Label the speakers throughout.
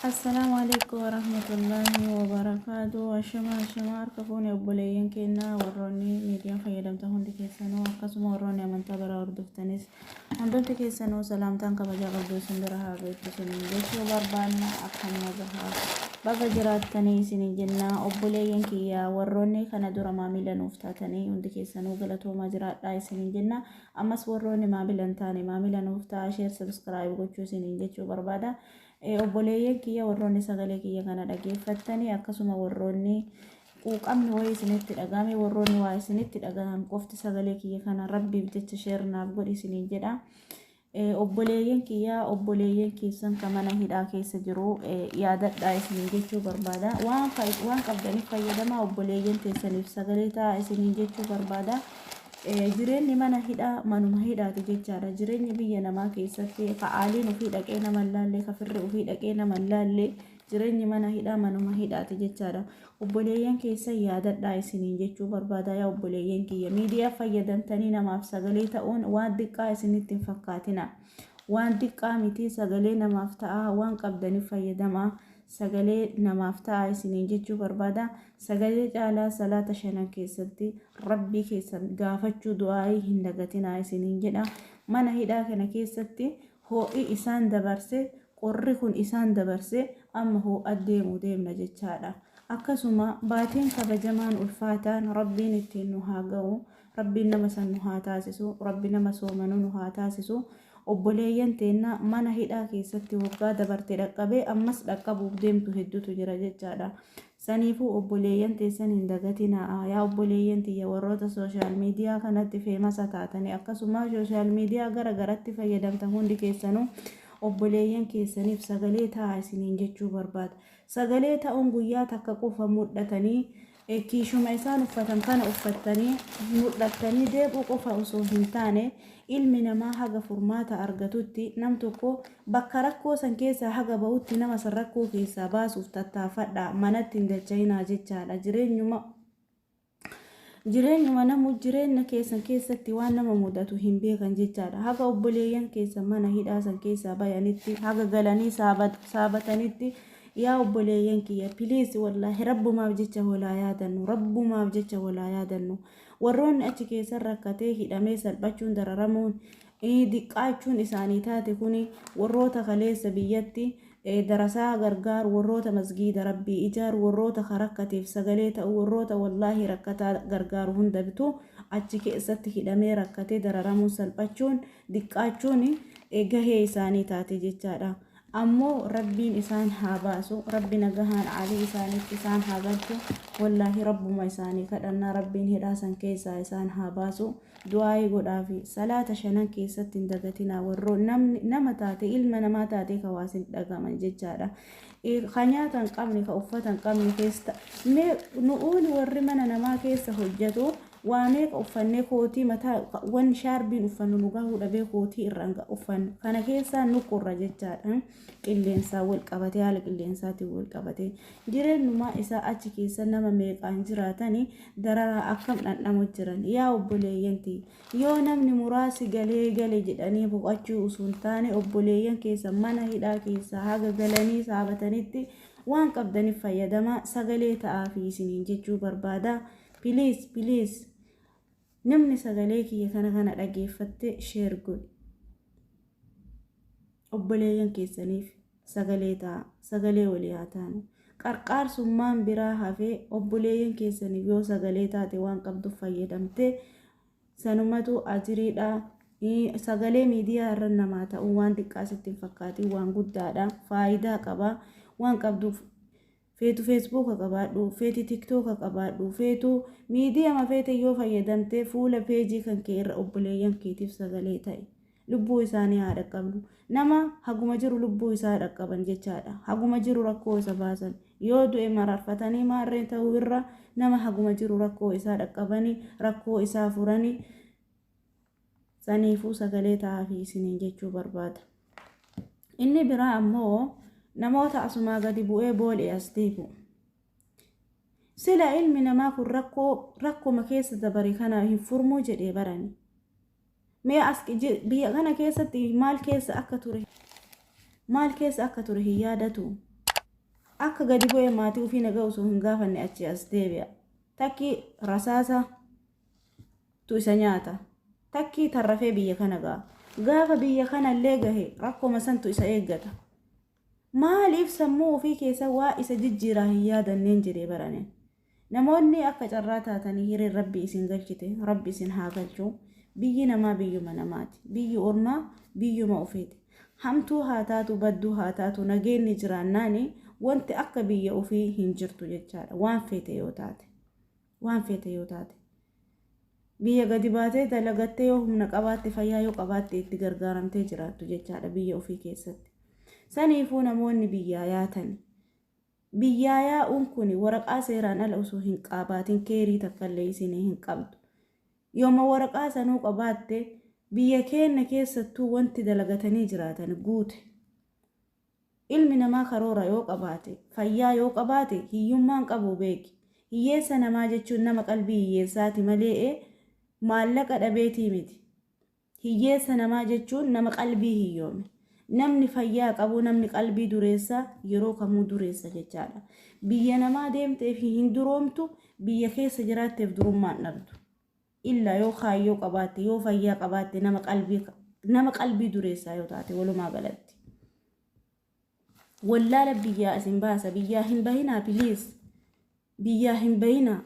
Speaker 1: Assalaamu alaikum warahmatullaahi wabarakaatu. Ashama ashama harka fuune obboleeyyan keenya warroonni miidiyaa fayyadamtan hundi keessanuu akkasuma warroonni amantaa biraa hordoftanis hundumti keessanuu salaamtaan kabajaa qabdu isin bira haa geettu isiniin jechuu barbaanna. Akkam nagahaa baga jiraattanii isiniin jenna. Obboleeyyan kiyya warroonni kana dura maamila nuuf taatanii hundi keessanuu galatoomaa jiraadhaa isiniin jenna. Ammas warroonni maamila hin taane maamila nuuf ta'a, share, subscribe gochuu isiniin jechuu barbaada. Obboleeyyan kiyya warroonni sagalee kiyya kana dhageeffattanii akkasuma warroonni quuqamni wayii isinitti dhagahame, warroonni waa isinitti dhagahame qofti sagalee kiyya kana rabbiif jecha share naaf godhi isiniin jedha. Obboleeyyan kiyya, obboleeyyan keessan ka mana hidhaa keessa jiru yaadadhaa isiniin jechuu barbaada. Waan qabdaniif fayyadamaa, obboleeyyan teessaniif sagalee ta'a isiniin jechuu barbaada. Jireenyi mana hidhaa manuma hidhaati jechaadha. Jireenya biyya namaa keessatti ka aaliin ofii dhaqee nama hin laalle, ka firri ofii dhaqee nama hin laalle, jireenyi mana hidhaa manuma hidhaati jechaadha. Obboleeyyan keessan yaadadhaa isiniin jechuu barbaada. Yaa obboleeyyan kiyya, miidiyaa fayyadamtanii namaaf sagalee ta'uun waan xiqqaa isinitti hin fakkaatina. Waan xiqqaa miti, sagalee namaaf ta'aa, waan qabdaniif fayyadamaa. Sagalee namaaf ta'aa isiniin jechuu barbaada. Sagalee caalaa salaata shanan keessatti Rabbii keessan gaafachuu, du'aa'ii hin dagatinaa isiniin jedha. Mana hidhaa kana keessatti hoo'i isaan dabarse, qorri kun isaan dabarse, amma hoo'a deemu deemna jechaadha. Akkasuma baatiin kabajamaan ulfaataan Rabbiin ittiin nu haa ga'u. Rabbiin nama san nu haa taasisu. Rabbi nama soomanu nu haa taasisu. Obboleeyyan teenna mana hidhaa keessatti waggaa dabarte dhaqqabee ammas dhaqqabuuf deemtu hedduutu jira jechaadha. Saniifuu obboleeyyan teessan hin dagatinaa. Yaa obboleeyyan tiyya warroota sooshaal miidiyaa kanatti feemasa taatanii akkasuma sooshaal miidiyaa gara garatti fayyadamtan hundi keessanuu obboleeyyan keessaniif sagalee ta'aa isiniin jechuu barbaada. Sagalee ta'uun guyyaa takka qofa mudhatanii kiishuma isaan uffatan kana uffattanii mudhattanii deeb'uu qofa osoo hin taane, ilmi namaa haga furmaata argatutti, nam tokko bakka rakkoo san keessaa haga ba'utti nama san rakkoo keessaa baasuuf tattaaffadhaa, manatti hin dacha'inaa jechaadha. Jireenyuma namu jireenya keessan keessatti waan nama mudatu hin beekan jechaadha. Haga obboleeyyan keessan mana hidhaa san keessaa bayanitti, haga galanii saabatanitti, yaa obboleeyyan kiyya, please, wallaahi rabbumaaf jecha walaa yaadannu, rabbumaaf jecha walaa yaadannu. Warroonni achi keessan rakkatee hidhamee salphachuun, dararamuun, diqqaachuun isaanii taate kuni warroota kaleessa biyyatti darasaa gargaaru, warroota masgiida rabbii ijaaru, warroota ka rakkateef sagalee ta'u, warroota wallaahi rakkataa gargaaru hunda bitu achi keessatti hidhamee rakkatee dararamuun, salphachuun, diqqaachuun gahee isaanii taate jechaadha. Ammoo rabbiin isaan haa baasu, rabbi nagahaan aalii isaaniitti isaan haa galchu. Wallaahi rabbuma isaanii kadhannaa, rabbiin hidhaa san keessaa isaan haa baasu. Du'aa'ii godhaafi, salaata shanan keessatti hin dagatinaa. Warroo namni nama taate, ilma namaa taatee ka waa sin dhagaman jechaadha. Ka nyaata hin qabne, ka uffata hin qabne keessa mee nu'uuni warri mana namaa keessa hojjetu waa meeqa uffannee, kootii mataa wanni shaarbiin uffannu nu gahuu dhabee kootii irraan uffannu kana keessaa nu qorra jechaadha. Qilleensaa wal qabatee, haala qilleensaatiin wal qabatee, jireenyumaa isaa achi keessa nama meeqaan jiraatanii dararaa akkam dhandhamu jiran. Yaa obboleeyyanti, yoo namni muraasi galee gale jedhanii boqachuu osoo hin taane, obboleeyyan keessa mana hidhaa keessa haga galanii saabatanitti waan qabdaniif fayyadamaa, sagalee ta'aafi isiniin jechuu barbaada. Please, please, namni sagalee kiyya kana dhageeffatte share godhi. Obboleeyyan keessaniif sagalee ta'a, sagalee walii haa taanu. Qarqaarsummaan biraa hafee obboleeyyan keessaniif yoo sagalee taate, waan qabduuf fayyadamte, sanumatu ajiriidha. Sagalee miidiyaa irra namaa ta'uu waan xiqqaa sitti hin fakkaatin, waan guddaadha, faayidaa qaba. Waan qabduuf feetu Feesbuuka qabaadhu, feeti Tiktooka qabaadhu, feetu miidiyama feete yoo fayyadamte, fuula peejii kan kee irra obboleeyyan keetiif sagalee ta'e. Lubbuu isaanii haa dhaqqabnu. Nama haguma jiru lubbuu isaa dhaqqaban jechaadha. Haguma jiru rakkoo isa baasan. Yoo du'e mararfatanii maarree ta'uu irra, nama haguma jiru rakkoo isaa dhaqqabanii rakkoo isaa furanii. Saniifuu sagalee ta'aafi isiniin jechuu barbaada. Inni biraa ammoo namoota asumaa gadi bu'ee boolee as deebi'u. Sila ilmi namaa kun rakkoo rakkoma keessa dabare kana hin furmuu jedhee barani. Mee as biyya kana keessatti maal keessa akka ture, maal keessa akka ture hin yaadatu. Akka gadi bu'ee maatii ofii nagaa osoo hin gaafanne achi as deebi'a. Takki rasaasa tu isa nyaata. Takki tarrafee biyya kana ga'a. Gaafa biyya kanallee gahe rakkoma santu isa eeggata. Maaliif sammuu ofii keessa waa isa jijjiiraa hin yaadanneen jedhee baraneen. Namoonni akka carraa taatanii hireen Rabbi isin galchite, Rabbi isin haa galchu. Biyyi namaa biyyuma namaati. Biyyi ormaa biyyuma ofiiti. Hamtuu haa taatu, badduu haa taatu, nageenni jiraannaani wanti akka biyya ofii hin jirtu jechaadha. Waan feete yoo taate. Waan feete yoo taate. Biyya gadi baatee dalagattee yoo humna qabaatte, fayyaa yoo qabaatte itti gargaaramtee jiraattu jechaadha biyya ofii keessatti. Saniifuu namoonni biyyaa yaatani. Biyyaa yaa'uun kun waraqaa seeraan ala osoo hin qaabaatin keerii takkallee isinii hin qabdu. Yooma waraqaa sanuu qabaatte, biyya keenna keessattuu wanti dalagatanii jiraatan guute. Ilmi namaa karoora yoo qabaate, fayyaa yoo qabaate hiyyummaan qabu beeki. Hiyyeessa namaa jechuun nama qalbii hiyyeessaati malee maallaqa dhabeetii miti. Hiyyeessa namaa jechuun nama qalbii hiyyoome. Namni fayyaa qabu, namni qalbii dureessa yeroo kamuu dureessa jechaadha. Biyya namaa deemteef hin duroomtu, biyya keessa jiraatteef durummaan dhabdu. Illa yoo kaayyoo qabaatte, yoo fayyaa qabaatte, nama qalbii dureessaa yoo taate walumaa galatti. Wallaala biyyaa isin baasa, biyyaa hin bahinaa, please. Biyyaa hin bahinaa.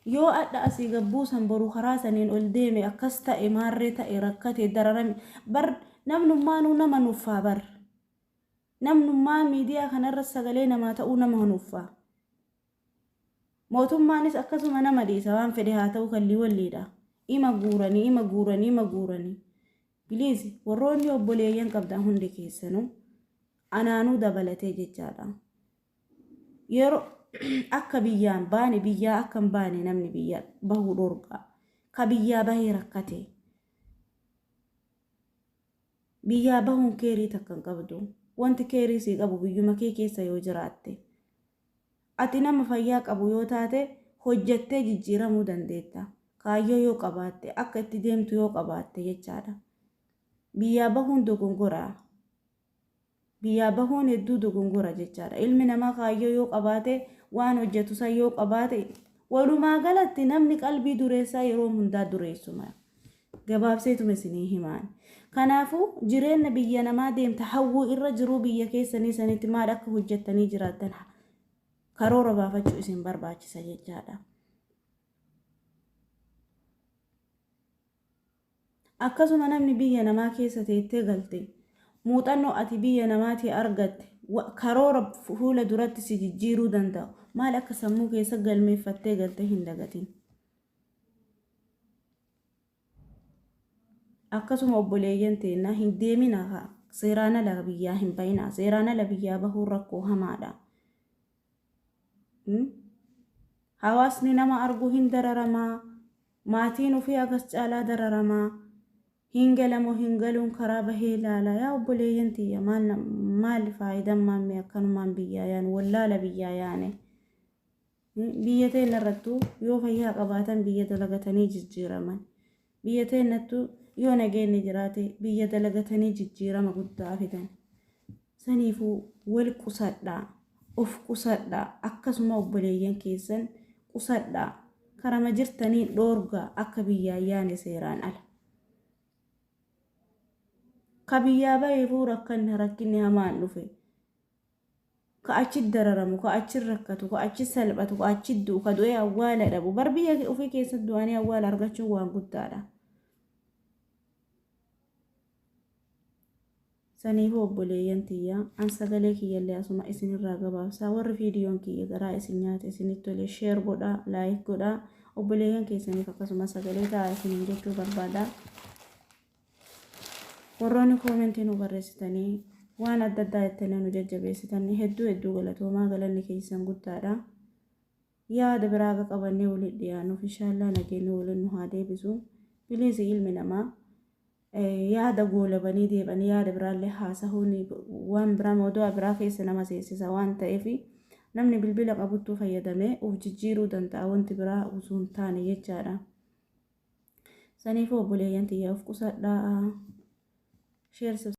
Speaker 1: Yoo adha asii gabbuusan boru karaa saniin ol deeme akkas ta'e, maarree ta'e, rakkate, dararame, bar namnummaanuu nama nuffaa, bar namnummaa miidiyaa kanarra sagalee namaa ta'uu nama nuffaa. Mootummaanis akkasuma nama dhiisa, waan fedhe haa ta'u, kallii walliidha. Ima guuranii, ima guuranii, ima guuranii. Please, warroonni obboleeyyan qabdan hundi keessanuu, anaanuu dabalatee jechaadha. Yeroo akka biyyaan baane, biyyaa akka hin baane, namni biyya bahuu dhorgaa. Ka biyyaa bahee rakkate. Biyyaa bahuun keerii takka hin qabdu. Wanti keerii sii qabu biyyuma kee keessa yoo jiraatte. Ati nama fayyaa qabu yoo taate hojjattee jijjiiramuu dandeetta. Kaayyoo yoo qabaatte, akka itti deemtu yoo qabaatte jechaadha. Biyyaa bahuun dogongoraa. Biyyaa bahuun hedduu dogongora jechaadha. Ilmi namaa kaayyoo yoo qabaate, waan hojjetu san yoo qabaate, walumaa galatti namni qalbii dureessaa yeroo hundaa dureessuma. Gabaabseetuma isinii himaan. Kanaafuu jireenya biyya namaa deemta hawwuu irra jiruu biyya keessanii sanitti maal akka hojjettanii jiraattan karoora baafachuu isin barbaachisa jechaadha. Akkasuma namni biyya namaa keessa teettee galte, muuxannoo ati biyya namaatii argatte, karoora fuula duratti si jijjiiruu danda'u maal akka sammuu keessa galmeeffattee galte hin dagatin. Akkasuma obboleeyyan teennaa, hin deemina, seeraan ala biyyaa hin bayinaa. Seeraan ala biyyaa bahuun rakkoo hamaadha. Hawaasni nama arguu hin dararamaa. Maatiin ofii agas caalaa dararamaa. Hin galamoo hin galuun karaa bahee ilaala. Yaa obboleeyyan tiyya, maal maal faayidaan maammee akkanumaan biyyaa yaanu, wallaala biyyaa yaane. Biyya teenya irrattuu yoo fayyaa qabaatan biyya dalagatanii jijjiiraman. Biyya teenyattuu yoo nageenyi jiraate biyya dalagatanii jijjiirama guddaa fidan. Saniifuu wal qusadhaa, of qusadhaa, akkasuma obboleeyyan keessan qusadhaa. Karama jirtanii dhoorgaa akka biyyaa yaane seeraan ala. Ka biyyaa baheefuu rakkanni rakkinni hamaan dhufe. Ka achi dararamu, ka achi rakkatu, ka achi salphatu, ka achi du'u, ka du'ee awwaala dhabu. Bar biyya ofii keessatti du'anii awwaala argachuun waan guddaadha. Saniifuu obboleeyyan tiyya, an sagalee kiyyallee asuma isinirraa gabaabsaa. Warri viidiyoon kiyya garaa isin nyaate, isinitti tole, share godhaa, like godhaa, obboleeyyan keessaniif akkasuma sagalee ta'a isiniin jechuu barbaada. Warroonni koomentii nu barreessitanii, waan adda addaa jettanii nu jajjabeessitan, hedduu hedduu galatoomaa, galanni keessan guddaadha. Yaada biraa akka qabannee waliin dhiyaannuuf inshaallah nageenyi waliin nu haa deebisu. Please, ilmi namaa yaada goolabanii deebanii yaada biraallee haasahuun waan biraa moodaa biraa keessa nama seensisa waan ta'eef, namni bilbila qabuttuu fayyadamee of jijjiiruu danda'a, wanti biraa osoo hin taane jechaadha. Saniifuu obboleeyyan tiyya, of qusadhaa. Share.